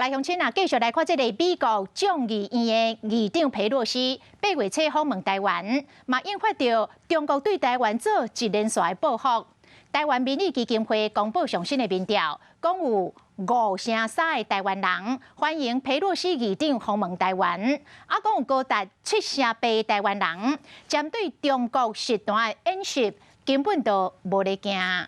來鄉親啊，繼續來看這个美國眾議院的議長裴洛西八月初訪問台灣，嘛引發著中國對台灣做一連串的報復。台灣民意基金會公布上新的民調，講有五成三的台灣人歡迎裴洛西議長訪問台灣，啊，講有高達七成八的台灣人針對中國實彈的演習根本就無咧驚。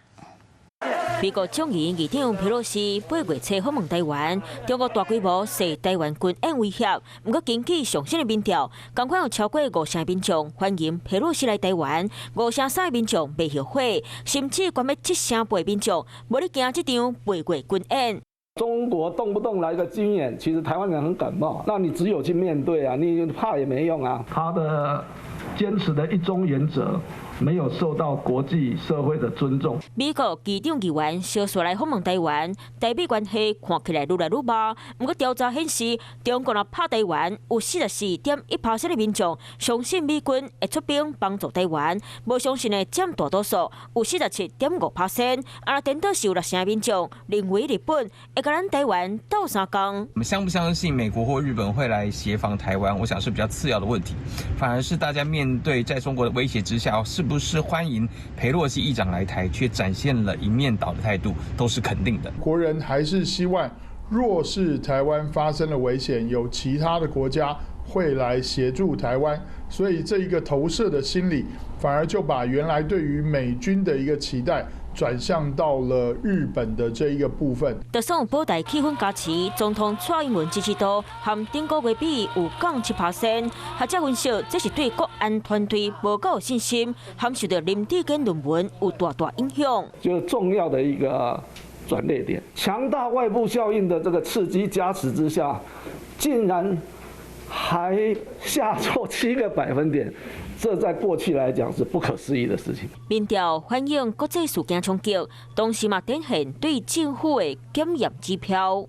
美國眾議院議長佩洛西八月初訪問台灣，中國大規模踅台灣軍演威脅。毋過根據上新的民調，仝款有超過五成民眾歡迎佩洛西來台灣，五成三的民眾袂後悔，甚至懸欲七成八民眾無咧驚這場八月軍演。中國動不動來個軍演，其實台灣人很感冒，那你只有去面對啊，你怕也沒用啊。他的堅持的一中原則沒有受到國際社會的尊重。美國議長議員相紲來訪問台灣，台美關係看起來愈來愈歹。毋過調查顯示，中國若拍台灣，有44.1%的民眾相信美軍會出兵幫助台灣，無相信的佔大多數，有47.5%。啊，顛倒是有六成民眾認為日本會共咱台灣鬥相共。我們相不相信美國或日本會來協防台灣？我想是比較次要的問題，反而是大家面對在中國的威脅之下，是不是歡迎裴洛西議長來台，卻展現了一面倒的態度，都是肯定的。國人還是希望，若是台灣發生了危險，有其他的國家會來協助台灣，所以這一個投射的心理，反而就把原來對於美軍的一個期待，轉向到了日本的這一個部分。就算有保台氣氛加持，總統蔡英文支持度和頂個月比有降7%。學者分析，這是對國安團隊無夠信心，含受著林智堅論文有大大影響。就是重要的一個轉捩點，強大外部效應的這個刺激加持之下，竟然還下挫7個百分點。這在過去來講是不可思議的事情。民調反映國際事件衝擊，同時嘛展現對政府的檢驗指標。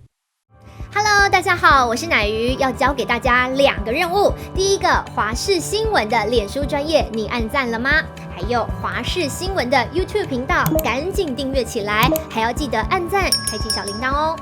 Hello，大家好，我是乃瑜，要交給大家兩個任務。第一個，華視新聞的臉書專頁，你按讚了嗎？還有華視新聞的 YouTube 頻道，趕緊訂閱起來，還要記得按讚，開啟小鈴鐺哦。